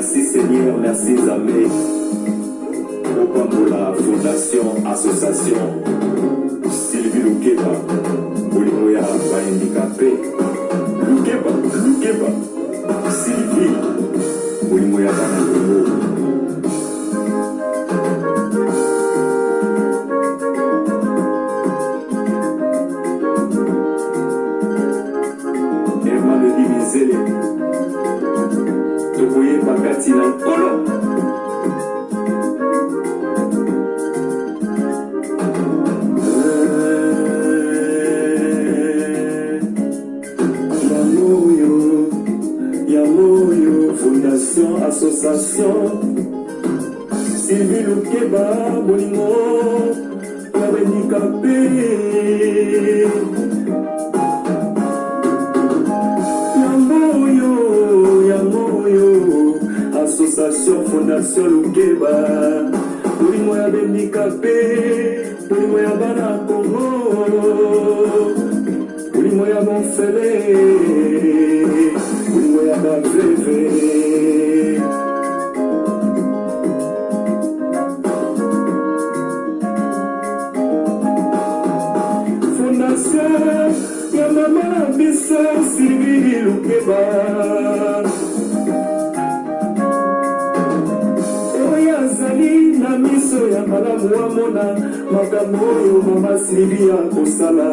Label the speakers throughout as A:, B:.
A: Merci Seigneur, merci Nzambe. Opambola Fondation Association Sylvie Lukeba, bolingo ya ba handicapé. Lukeba, Lukeba, Sylvie, bolingo ya bana Congo. Emmanuel Mizele, tokoyemba kati na Nkolo. Yango oyo, yango oyo, fondation, association, Sylvie Lukeba, bolingo ya bandikape. Yango oyo, yango oyo, association, fondation Lukeba, bolingo ya bandikape, bolingo ya bana Congo, bolingo ya bonfele, bolingo ya baveve. Fondation ya mama na biso Sylvie Lukeba oyo azali na miso ya malamu amona makambo oyo mama Sylvie akosala.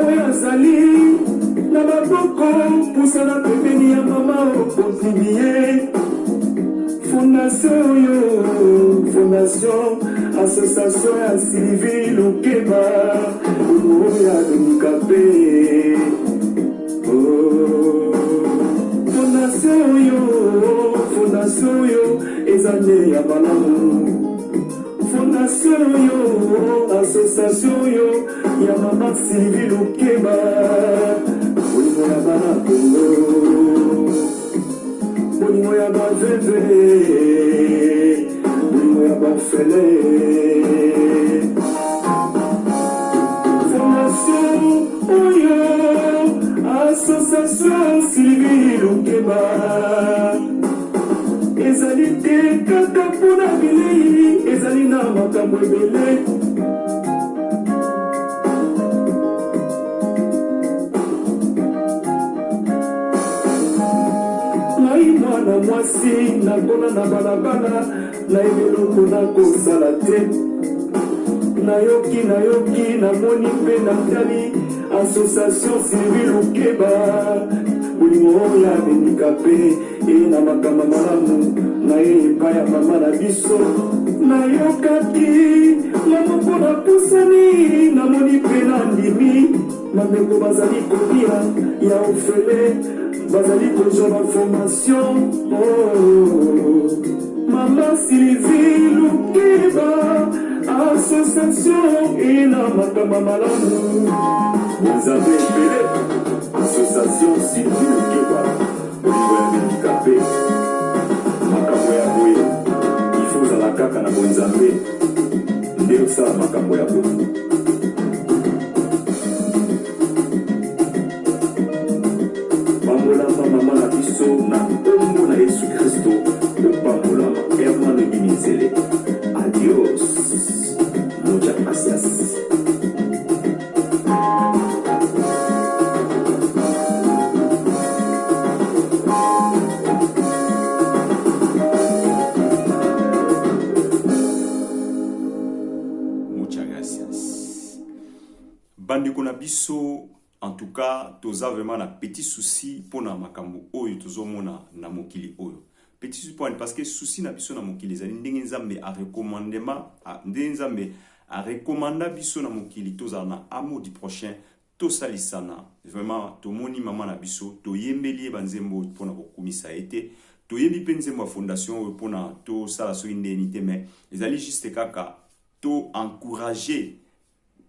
A: Oyo azali na maboko pusana pembeni ya mama okontribue fondation oyo fondation association ya Sylvie Lukeba oyo ya handicapé oh. Fondation oyo fondation oyo eza nde ya malamu Fondation oyo, association oyo ya mama Sylvie Lukeba, bolingo ya bana Congo, bolingo ya ba veve, bolingo ya ba orphelin. Fondation oyo, association Sylvie Lukeba. Ezali te kaka mpo na bilei, ezali na makambo ebele. Ngai mwana mwasi nakola na balabala, nayebi eloko nakosala te. Nayoki, nayoki, namoni mpe natali Association Sylvie Lukeba, bolingo oyo ya handicapé. Eye na makambo malamu na ye epai ya mama na biso. Nayokaki nga moko napusani, namoni mpe nandimi. Bandeko bazali kolia ya ofele, bazali kozwa ba formation. Oh, mama Sylvie Lukeba, association eye na makambo malamu. Nzambe ebele, association Sylvie Lukeba. Bolingo ya handicapé makambo ya boye il faut ozala kaka na bonzambe nde osala makambo ya boye. Pambolama mama na biso na nkombo na Yesu Kristo opambolama Herman Ebimizele adios muchas gracias.
B: Muchas gracias. Bandeko na biso, en tout cas, toza vraiment na petit souci pona makambo oyo tozomona na mokili oyo. Petit souci pona parce que souci na biso na mokili ezali ndenge Nzambe a recommandema, ndenge Nzambe a recommanda biso na mokili tozala na amour du prochain, tosalisana. Vraiment tomoni mama na biso, toyembeli ye ba nzembo oyo pona kokumisa ye te, toyembi pe nzembo ya fondation oyo pona tosala soki ndeni te, mais ezali juste kaka to encourager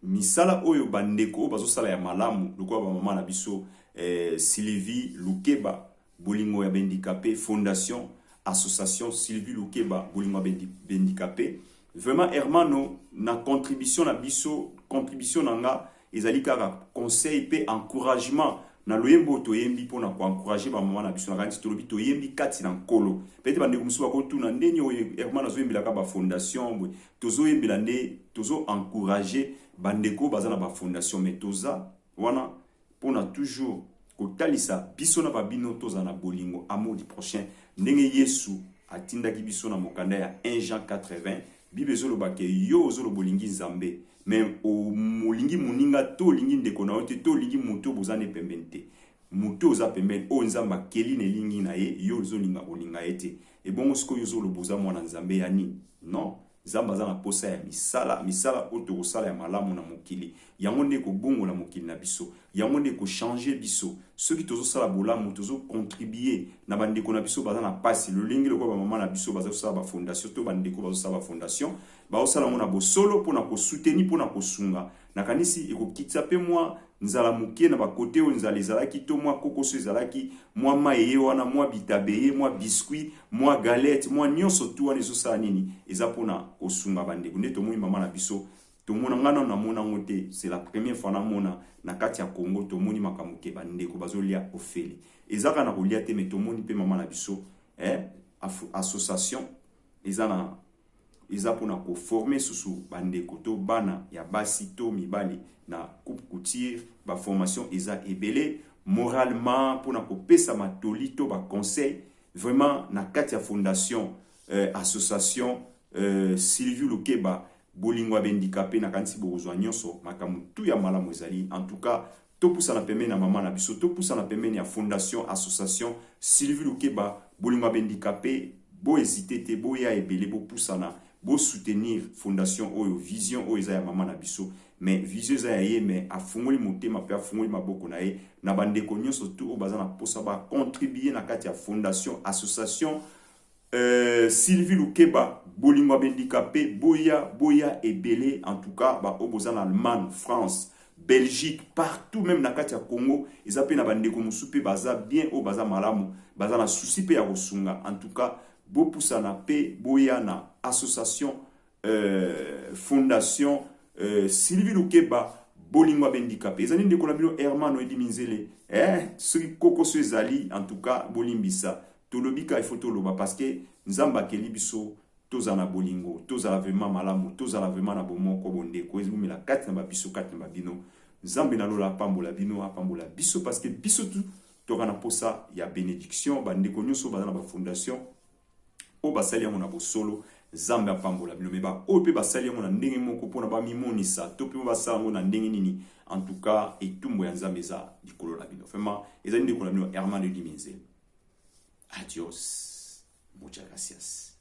B: misala oyo ba ndeko oyo bazosala ya malamu lokola ba mama na biso eh, Sylvie Lukeba bolingo ya b'handicapé fondation association Sylvie Lukeba bolingo ya b'handicapé vraiment Hermano na contribution na biso contribution na nga ezali kaka conseil pe encouragement. Na loyembo oyo toyembi mpo na koencourage bamama na biso, nakanisi tolobi toyembi kati na Nkolo. Peut-être bandeko mosusu bakotuna ndenge oyo Herman azoyembelaka bafondation boye. Tozoyembela nde tozo encourage bandeko baza na bafondation, mais toza wana mpona toujours kotalisa biso na babino tozala na bolingo, amour du prochain, ndenge Yesu atindaki biso na mokanda ya 1 Jean 80. Bible ezoloba ke yo ozoloba olingi Nzambe, mais olingi moninga to olingi ndeko na yo te, to olingi moto boza ne pembeni te. Moto oza pembeni oyo Nzambe akeli na elingi na ye, yo ozolinga kolinga ye te. Ebongo sikoyo ozoloba oza mwana Nzambe ya nini? Non, Nzambe aza na posa ya misala, misala oyo tokosala ya malamu na mokili. Yango nde ekobongola mokili na biso, yango nde ekochange biso. Soki tozosala bolamu, tozocontribue na bandeko na biso baza na pasi, lolenge lokola bamama na biso baza kosala bafondation to bandeko bazosala bafondation, bazosala yango na bosolo mpona kosoutenir, mpona kosunga. Nakanisi ekokitisa mpe mwa nzala moke na bakote oyo nzala ezalaki, to mwa kokoso ezalaki, mwa mai eye wana, mwa bitabe ye, mwa biscuit, mwa galette, mwa nyonso tu wana ezosala nini? Eza mpona kosunga bandeko. Nde tomoni mama na biso, tomona ngai nano namona yango te, c'est la première fois namona na kati ya Congo. Tomoni makambo ke bandeko bazolia ofele, eza kaka na kolia te, mais tomoni mpe mama na biso, association eza na eza mpona koforme susu bandeko to bana ya basi to mibali na coupe couture. Baformation eza ebele moralement mpona kopesa matoli to baconseil vraiment na kati ya fondation, association Sylvie Lukeba Bolingo ya bahandicapé. Nakanisi bokozwa nyonso, makambo tu ya malamu ezali. En tout cas, topusana pembeni na mama na biso, topusana pembeni ya fondation, association Sylvie Lukeba Bolingo ya bahandicapé. Bohésite te, boya ebele, bopusana, bosoutenir fondation oyo. Vision oyo eza ya mama na biso, mais vision eza ya ye, mais afungoli motema mpe afungoli maboko na ye na bandeko nyonso tu oyo baza na mposa bacontribue na kati ya fondation, association Sylvie Lukeba Bolingo ya bahandicapé. Boya, boya ebele. En tout cas, baoyo boza na Allemagne, France, Belgique, partout, même na kati ya Congo, eza mpe na bandeko mosusu mpe baza bien, oyo baza malamu, baza na souci mpe ya kosunga. En tout cas, bopusana mpe boya na association, fondation Sylvie Lukeba Bolingo ya bahandicapé. Ezali ndeko na bino Herman Oedi Minzele. Soki kokoso ezali, en tout cas bolimbisa. Tolobi ka il faut toloba, parce que Nzambe akeli biso tozala na bolingo, tozala vraiment malamu, tozala vraiment na bomoko, bondeko ezumela kati na babiso, kati na babino. Nzambe na lola apambola bino, apambola biso, parce que biso tu toka na posa ya bénédiction. Bandeko nyonso baza na bafondation oyo basali yango na bosolo, Nzambe apambola bino. Mais baoyo mpe basali yango na ndenge moko mpona bamimonisa to mpe basala yango na ndenge nini, en tout cas etumbu ya Nzambe eza likolo na bino. Vraiment, ezali ndeko na bino Herman Edi Minzele. Adios, muchas gracias.